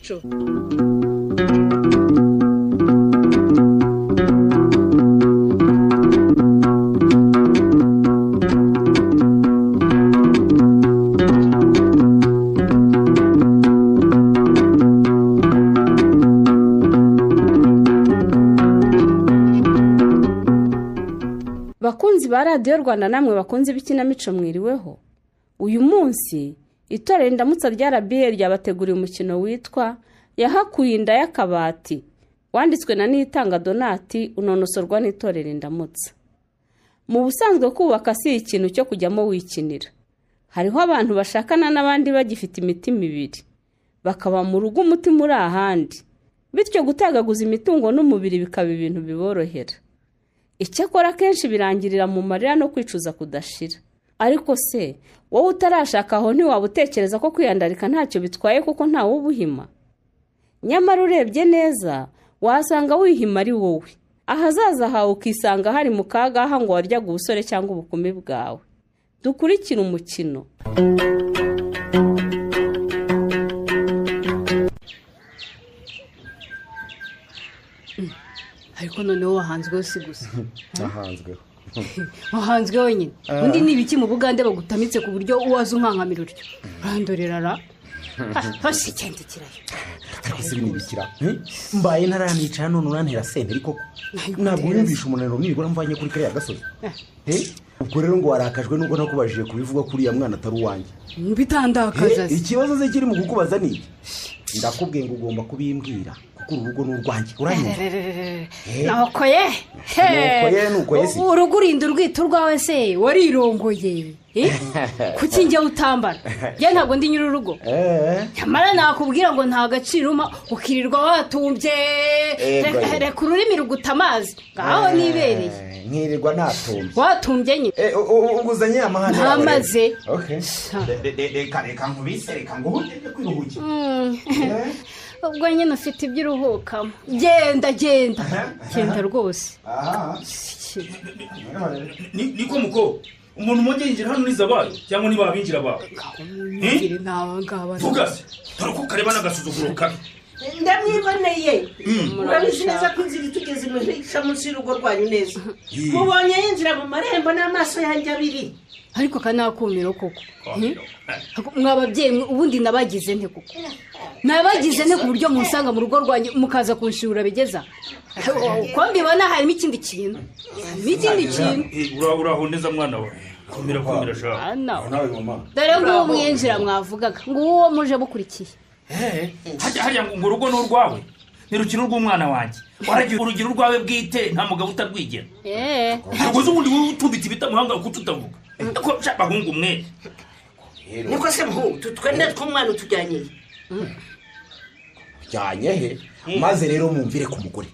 Ikinamico. Bakunzi ba Radiyo Rwanda namwe bakunze ibikinamico, mwiriweho. Uyu munsi itorero Indamutsa rya RBA ryabateguriye umukino witwa Yahakuye Inda y'Akabati, wanditswe na Niyitanga Donati, unonosorwa n'itorero Indamutsa. Mu busanzwe kubaka si ikintu cyo kujyamo wikinira. Hariho abantu bashakana n'abandi bagifite imitima ibiri, bakaba mu rugo umutima uri ahandi, bityo gutagaguza imitungo n'umubiri bikaba ibintu biborohera. Icyakora akenshi birangirira mu marira no kwicuza kudashira. Ariko se wowe utarashaka aho ntiwaba utekereza ko kwiyandarika ntacyo bitwaye kuko ntawe ubuhima? Nyamara urebye neza wasanga wihima ari wowe. Ahazaza hawe ukisanga hari mu kaga ngo waryaga ubusore cyangwa ubukumi bwawe. Dukurikire umukino. Ariko noneho wahanzweho si gusa. Nahanzweho. Wahanzweho nyine. Undi ni ibiki mu Bugande bagutamitse ku buryo uwaza unkankamira utyo? Urandorera ra. Hasi cyende kirayo. Ariko se binibikira. Mbaye ntaranicara none urantera senteri koko. Ntabwo wumvisha umunaniro nibura mvanye kuri kariya gasozi. Ubwo rero ngo warakajwe nuko nakubajije kubivuga kuri ya mwana atari uwanjye. Bitandakaje. Ikibazo ze kiri mu kukubaza ni iki? Ndakubwiye ngo ugomba kubimbwira kuko urugo n'urwanjye, uranyumva? Nukoye. Nukoye si. Urugo urinda urwita urwawe se warirongoye. Kuki njye utambara? Njye ntabwo ndi nyiri urugo. Nyamara nakubwira ngo nta gaciro uma ukirirwa watumbye. Reka ururimi ruguta amazi. Ngaho nibereye. Nkirirwa natumbye. Watumbye nyine. Unguzanye amahane. Ntamaze. Okay. Reka nkubise, reka nguhute kwiruhukira. Ubwo nyine ufite ibyo uruhukamo. Genda genda. Genda rwose. Niko muko. Umuntu mujye yinjira hano nizabayo cyangwa niba abinjira bawe. Vuga se. Dore ko kareba n'agasuzuguro kabi. Ndamwiboneye. Urabizi neza ko inzira itugeze imuhira ica munsi y'urugo rwanyu neza. Mubonye yinjira mu marembo n'amaso yanjye abiri. Ariko kanakumiro koko. Mwababyeyi ubundi nabagize nte koko. Nabagize nte ku buryo munsanga mu rugo rwanyu mukaza kunshura bigeza. Uko mbibona harimo ikindi kintu. Ikindi kintu. Uraho neza mwana wawe. Komera komera sha. Nawe mama. Dore ngo mwinjira mwavugaga ngo uwo muje bukurikiye. Hajya ngo urugo n'urwawe. Nirukira urw'umwana wanjye. Waragiye urugero urwawe bwite nta mugabo utarwigera. Ntabwo ubundi wowe utumbitse ibitamuhanga kututavuga. Ko bahungu mwe. Niko se muhu tutwende tw'umwana utujyanye. Ujyanye he? Maze rero mumvire ku mugore.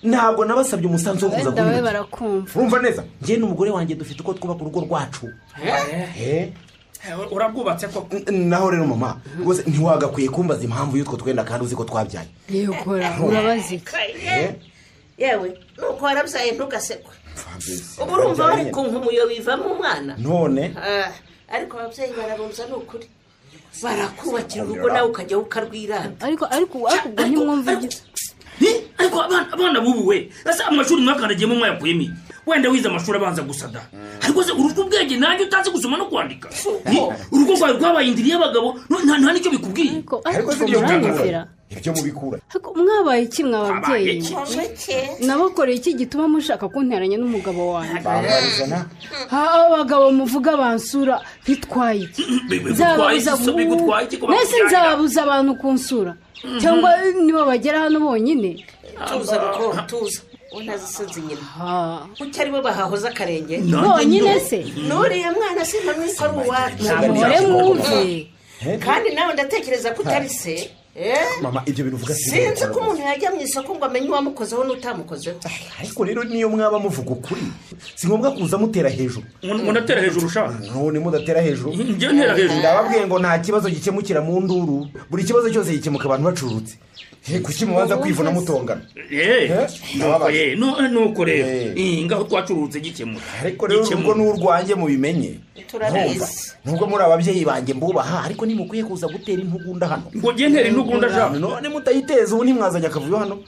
Ntabwo nabasabye umusanzu wo kuza kumva. Barakumva. Urumva neza? Njye n'umugore wanjye dufite uko twubaka urugo rwacu. Urabwubatse koko. Naho rero mama, rwose ntiwagakwiye kumbaza impamvu y'utwo twenda kandi uzi ko twabyaye. Yego urabazi. Yewe nuko warabyaye ntugasekwe. Ubu urumva bari kunkumuyo bivamo umwana. None ariko ababyeyi barabumza ni ukuri. Barakubakira urugo nawe ukajya ukarwirata. Ariko ubwo ntimwumva. Ariko abana bubu we ese amashuri mwakandagiyemo mwayakuyemo wenda wize amashuri abanza gusa da. Ariko se urugo ubwenge nanjye utazi gusoma no kwandika. Urugo rwawe rwabaye indiri y'abagabo nta nicyo bikubwiye. Ariko se ibyo mubikura. Ariko mwabaye iki mwababyeyi? Nabakoreye iki gituma mushaka kunteranya n'umugabo wanjye? Abagabo muvuga bansura bitwaye iki? Nese nzababuza abantu kunsura cyangwa nibo bagera hano bonyine? Tuza ruko tuza. Unazisinze nyina. Kuki aribo bahahoza akarenge? Bonyine se? Nuriya mwana simpamwe ko ari uwacu. Muhore mwumve. Kandi nawe ndatekereza ko utari se. Mama ibyo bintu uvuga sinzi ko umuntu yajya mu isoko ngo amenye uwamukozeho n'utamukozeho. Ariko rero niyo mwaba muvuga ukuri si ngombwa kuza mutera hejuru. Munatera hejuru sha. None mudatera hejuru. Njye ntera hejuru. Ndababwiye ngo nta kibazo gikemukira mu nduru. Buri kibazo cyose gikemuka abantu bacurutse. Kuki mubanza kwivuna mutongana? Nuko rero ngaho twacururutse gikemura. Ariko rero ubwo n'urwanjye mubimenye. Turabizi. Nubwo muri ababyeyi banjye mbubaha, ariko nimukwiye kuza gutera intugunda hano. Ngo ngiye ntera intugunda ja. None mutayiteza ubu ntimwazanye akavuyo hano.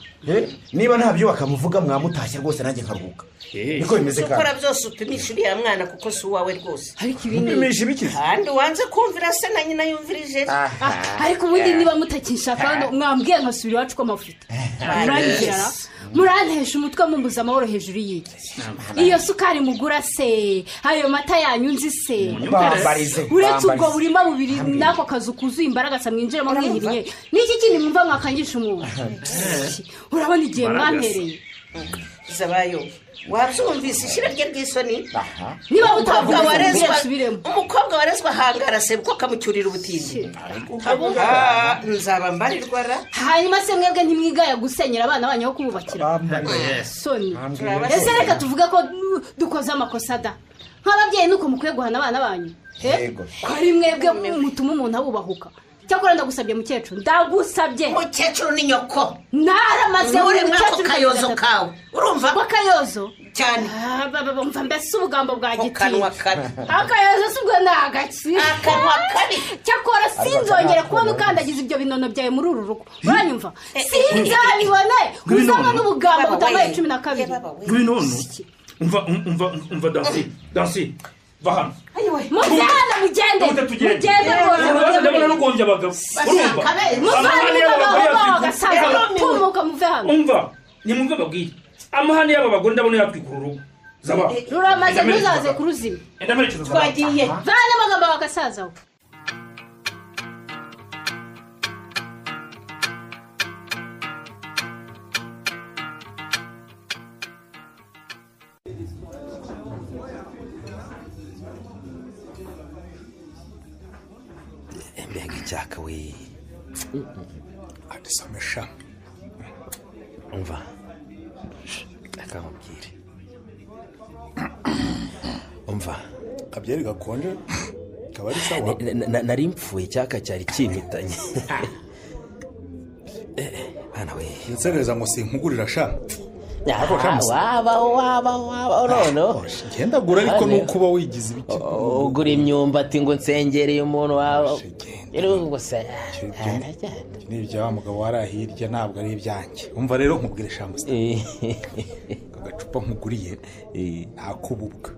Niba ntabyo bakamuvuga mwamutashye rwose nanjye nkaruhuka. Niko bimeze kandi. Ukora byose upimisha uriya mwana kuko si uwawe rwose. Ariko ibi ni upimisha ibikize. Kandi wanze kumvira se na nyina yumvirije. Ariko ubundi niba mutakinshaka hano mwambwiye nkasubira iwacu ko amavuta. Murangira murantesha umutwe mumbuza amahoro hejuru y'iki. Iyo sukari mugura se, ayo mata yanyu nzi se. Uretse ubwo burima bubiri nako kazu kuzuye imbaraga sa mwinjiramo mwihiriye. Niki kindi mwumva mwakangisha umuntu? Urabona igihe mwampereye. Zabayo wabyumvise ishira rye ry'isoni. Niba utavuga warezwa, umukobwa warezwa hangara se kuko kamucyurira ubutindi. Nzaba mbarirwa ra. Hanyuma se mwebwe ntimwigaya gusenyera abana banyu aho kububakira. Soni. Ese reka tuvuge ko dukoze amakosa da. Nk'ababyeyi nuko mukwiye guhana abana banyu. Ko ari mwebwe mutuma umuntu abubahuka. Cyakora ndagusabye mukecuru, ndagusabye. Mukecuru ni nyoko. Naramaze uri mwako kayozo kawe. Urumva? Kwa kayozo? Cyane. Bumva mbese ubugambo bwa giti. Akanwa kabi. Akayozo si ubwo nagaki. Akanwa kabi. Cyakora sinzongera kubona ukandagiza ibyo binono byawe muri uru rugo. Uranyumva? Sinzabibone. Uzaba n'ubugambo butambaye 12. Binono. Umva dansi. Vahano. Mujyana mugende. Mugende rwose. Ndabona nugombye abagabo. Urumva? Tumuka muve hano. Umva, nimumve babwire. Amahane y'aba bagore ndabona yatwikura urugo. Zaba. Ruramaze ntuzaze kuruzima. Twagiye. Vana amagambo bakasaza. Mbega icyaka we. Adisomesha. Umva. Akamubwire. Umva. Kabyeri gakonje kaba ari sawa. Nari mpfuye icyaka cyari kimpitanye. Bana we. Nsereza ngo sinkugurira sha. Waba no. Genda gura ariko nukuba wigize ibiki. Ugura imyumbati ngo nsengereye umuntu wawe. Rero ngo se. Ni ibya mugabo warahirya ntabwo ari ibyanjye. Umva rero nkubwire sha musa. Kagacupa nkuguriye ntakububwa.